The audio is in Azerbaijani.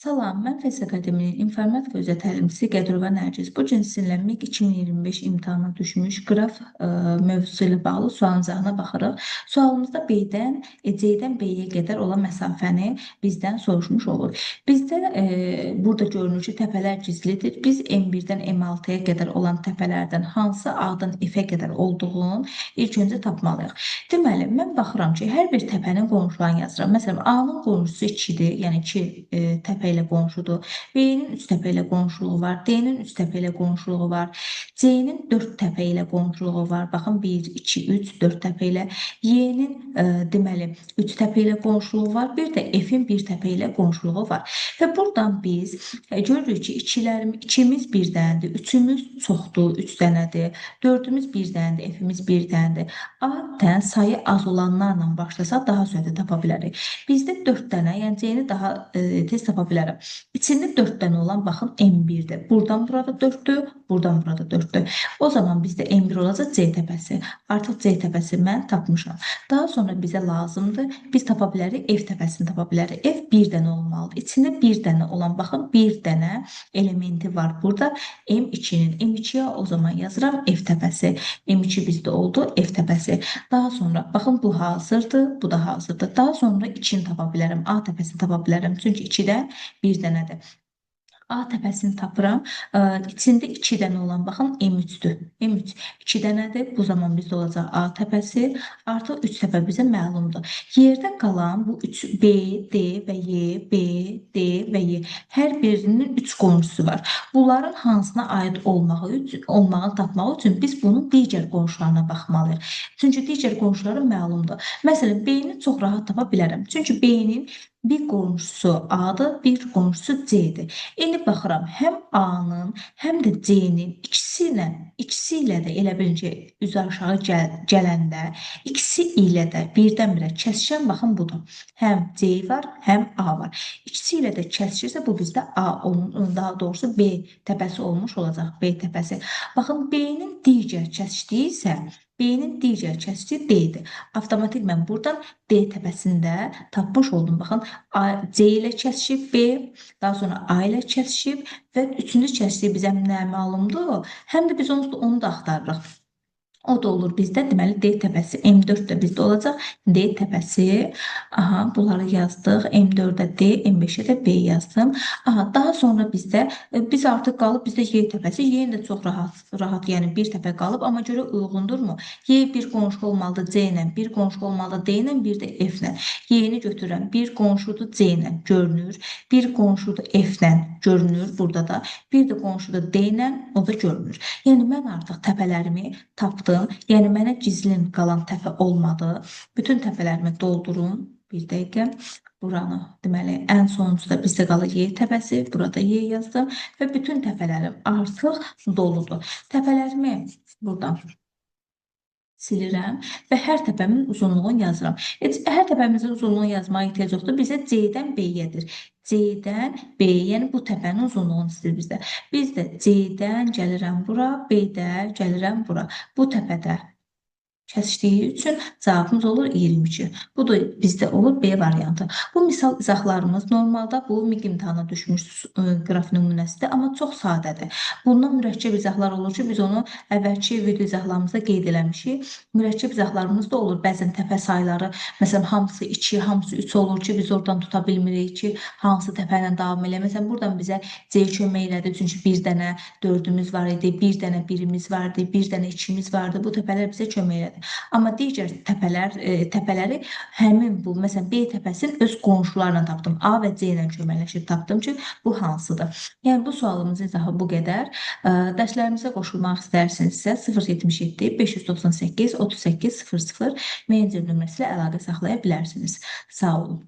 Salam, mən Fəz Akademinin informatika üzrə təlimçisi Qədirova Nərgiz. Bu gün sizinlə MİQ 2025 imtahana düşmüş qraf mövzusu ilə bağlı sualın izahına baxırıq. Sualımızda B-dən, C-dən B-yə qədər olan məsafəni bizdən soruşmuş olur. Bizdə burada görünür ki, təpələr gizlidir. Biz M1-dən M6-ya qədər olan təpələrdən hansı A-dan F-ə qədər olduğunu ilk öncə tapmalıyıq. Deməli, mən baxıram ki, hər bir təpənin qonşularını yazıram. Məsələn, A-nın qonşusu 2-dir, yəni 2 təpə ilə qonşudur. B-nin 3 təpə ilə qonşuluğu var. D-nin 3 təpə ilə qonşuluğu var. C-nin 4 təpə ilə qonşuluğu var. Baxın 1, 2, 3, 4 təpə ilə. Y-nin deməli 3 təpə ilə qonşuluğu var. Bir də F-in 1 təpə ilə qonşuluğu var. Və buradan biz görürük ki, ikimiz bir dənədir, üçümüz çoxdur, 3 dənədir, dördümüz bir dənədir, F-imiz bir dənədir. Adətən sayı az olanlarla başlasaq daha sürətli tapa bilərik. Bizdə 4 dənə, yəni C-ni daha tez tapa bilərik. İçində 4 dənə olan baxın M1-dir. Buradan burada 4-dür, buradan burada 4-dür. O zaman bizdə M1 olacaq C təpəsi. Artıq C təpəsi mən tapmışam. Daha sonra bizə lazımdır. Biz tapa bilərik, F təpəsini tapa bilərik. F bir dənə olmalıdır. İçində bir dənə olan, baxın, bir dənə elementi var burada. M2-nin. M2-yə o zaman yazıram F təpəsi. M2 bizdə oldu, F təpəsi. Daha sonra, baxın, bu hazırdır, bu da hazırdır. Daha sonra 2-ni tapa bilərəm, A təpəsini tapa bilərəm. Çünki 2-dən bir dənədir. A təpəsini tapıram. İçində 2 dənə olan, baxın, M3-dür. M3 2 dənədir. Bu zaman bizdə olacaq A təpəsi. Artıq 3 təpə bizə məlumdur. Yerdə qalan bu 3 B, D və Y, B, D və Y. Hər birinin 3 qonşusu var. Bunların hansına aid olmağını tapmaq üçün biz bunun digər qonşularına baxmalıyıq. Çünki digər qonşuları məlumdur. Məsələn, B-ni çox rahat tapa bilərəm. Çünki B-nin bir qonşusu A-dır, bir qonşusu C-dir. İndi baxıram, həm A-nın, həm də C-nin ikisi ilə də elə bilin ki, üzü aşağı gələndə, ikisi ilə də birdən-birə kəsişən, baxın budur. Həm C var, həm A var. İkisi ilə də kəsişirsə, bu bizdə A, daha doğrusu B təpəsi olmuş olacaq, B təpəsi. Baxın, B-nin digər kəsişdiyi isə, B-nin digər kəsişdiyi D-dir. Avtomatik mən buradan D təpəsində tapmış oldum. Baxın, A, C ilə kəsişib B, daha sonra A ilə kəsişib və üçüncü kəsişdiyi bizə nə məlumdur? Həm də biz onu da axtarırıq. O da olur bizdə. Deməli, D təpəsi M4 də bizdə olacaq. D təpəsi. Aha, bunları yazdıq. M4-də D, M5-ə də B yazdım. Aha, daha sonra bizdə, biz artıq qalıb bizdə Y təpəsi. Y-ni də çox rahat, yəni bir təpə qalıb. Amma görə uyğundurmu? Y bir qonşu olmalıdır C ilə, bir qonşu olmalıdır D ilə, bir də F ilə. Y-ni götürürəm. Bir qonşudur C ilə görünür. Bir qonşudur F ilə görünür burada da. Bir də qonşudur D ilə, o da görünür. Yəni, mən artıq təpələrimi tapdım. Yəni, mənə gizlin qalan təpə olmadı. Bütün təpələrimi doldurum. Bir dəqiqə. Buranı, deməli, ən sonuncuda da bizdə qalır Y təpəsi. Burada Y yazdım. Və bütün təpələrim artıq doludur. Təpələrimi buradan silirəm və hər təpəmin uzunluğunu yazıram. Hər təpəmizin uzunluğunu yazmağa ehtiyac yoxdur. Bizə C-dən B-yədir. C-dən B, yəni bu təpənin uzunluğunu istəyir bizdə. Biz də C-dən gəlirəm bura, B-də gəlirəm bura. Bu təpədə kəsişdiyi üçün cavabımız olur 22. Bu da bizdə olur B variantı. Bu misal izahlarımız normalda bu MİQ imtahana düşmüş qraf nümunəsidir, amma çox sadədir. Bundan mürəkkəb izahlar olur ki, biz onu əvvəlki video izahlarımızda qeyd eləmişik. Mürəkkəb izahlarımız da olur. Bəzən təpə sayları, məsələn, hamısı 2, hamısı 3 olur ki, biz oradan tuta bilmirik ki, hansı təpə ilə davam elə. Məsələn, buradan bizə C kömək elədi, çünki bir dənə 4-ümüz var idi, bir dənə 1-imiz var idi, bir dənə 2-miz vardı. Bu təpələr bizə kömək elədi. Amma digər təpələri həmin bu, məsələn, B təpəsinin öz qonşularla tapdım. A və C ilə köməkləşib tapdım ki, bu hansıdır. Yəni, bu sualımızın izahı bu qədər. Dərslərimizə qoşulmaq istərsinizsə 077 598 38 00 messenger nömrəsi ilə əlaqə saxlaya bilərsiniz. Sağ olun.